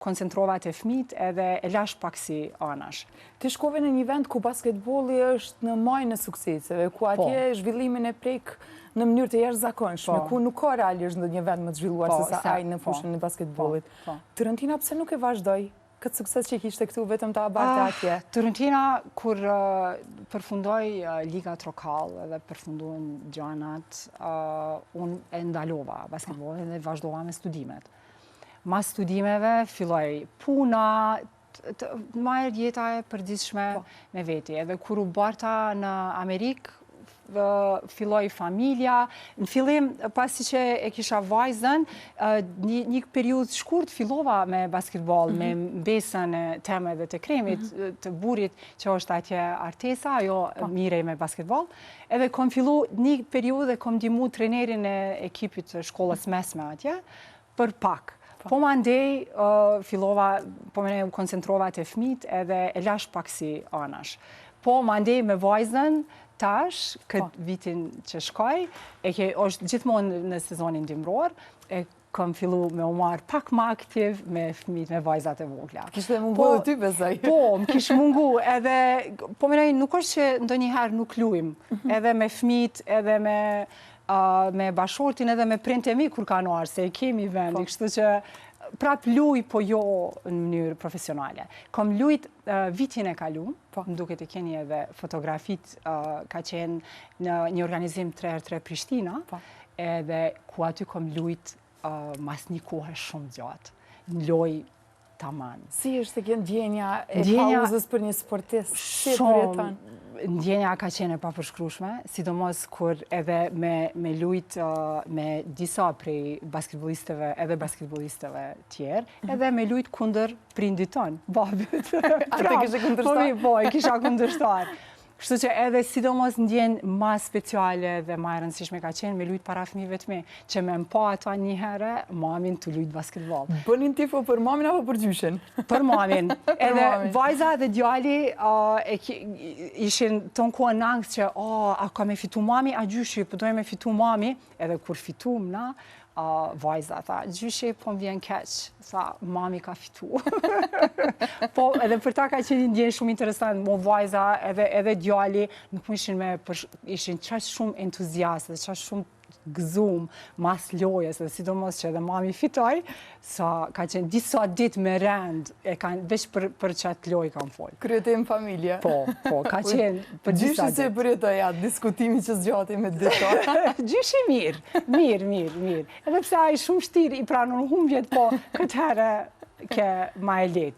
Koncentrova te fmijt edhe e lash pak si anash. Ti shkove në një vend ku basketbolli është në majën e sukseseve, ku po. atje zhvillimin e prek në mënyrë të jashtëzakonshme, po. ku nuk ka realisht ndonjë vend më të zhvilluar po, sesa ai në fushën e basketbollit. Turuntina pse nuk e vazhdoi këtë sukses që kishte këtu vetëm ta barte ah, atje? Turuntina kur përfundoi Liga Trokal dhe përfunduan gjanat, unë e ndalova basketbollin dhe vazhdova me studimet. Mas studimeve filloi puna, ma e jeta e përditshme po. me veti. Edhe kur u barta në Amerikë, filloi familja. Në fillim, pasi që e kisha vajzën, një, një periudhë shkurt fillova me basketbol, me mhm. mbesën e teme dhe të kremit, mhm. të burrit që është atje Artesa, ajo po. mirrej me basketbol. Edhe kom fillu një periudhë e kom ndihmu trenerin e ekipit të shkollës mesme atje, për pak. Po, po mandej fillova, po më u koncentrova te fmijt edhe e lash pak si anash. Po mandej me vajzën, tash, këtë po. vitin që shkoi, e ke, është gjithmonë në sezonin dimror, e kam fillu me u marrë pak ma aktiv me fmijt, me vajzat e vogla. Kishte mungu po, edhe ty, besoj. Po, më kish mungu, edhe, po menoj, nuk është që ndonjëherë nuk lujmë, mhm. edhe me fmijt, edhe me, me bashkëshortin, edhe me prindët e mi kur kanë ardhë, se e kemi vendi, po. kështu që prap luj, po jo në mënyrë profesionale. Kom lujt vitin e kalu, po. më duket e keni edhe fotografit, ka qenë në një organizim 3x3 Prishtina, po. edhe ku aty kom lujt mas një kohe shumë gjatë. Në lojë taman. Si është kjo ndjenja e pauzës për një sportist? Si e përjeton? Ndjenja ka qenë e papërshkrushme, sidomos kur edhe me, me lujt me disa prej basketbolisteve edhe basketbolisteve tjerë, mhm. edhe me lujt kundër prindit tonë, babit. A të kishe kundërshtar? Po, po, e kisha kundërshtar. Kështu që edhe sidomos ndjenjë ma speciale dhe ma e rëndësishme ka qenë me lujt para fëmijëve të mi, që me m'pa ata një herë mamin tu lujt basketbol. Bënin tifo për mamin apo për gjyshin? Për mamin. Edhe vajza dhe djali ishin tonë kohën në ankth që a ka me fitu mami, a gjyshi, po dojmë me fitu mami, edhe kur fitum na, vajza tha, gjyshi po më vjen keq, tha, mami ka fitu. po, edhe për ta ka qenë një ndjenjë shumë interesant, mo vajza edhe, edhe djali, nuk më ishin me, për, ishin qaq shumë entuziast dhe qaq shumë gëzum mas lojës dhe sidomos që edhe mami fitoi, sa ka qenë disa ditë me rend, e kanë, veç për, për qatë lojë kanë folë. Kryetemë familje. Po, po, ka qenë për disa ditë. Gjyshi si e përjetoi atë diskutimi që zgjati me ditë. Gjyshi mirë, mirë, mirë, mirë. Edhe pse ai shumë shtirë i pranon humbjet, po këtë herë ke ma e lehtë.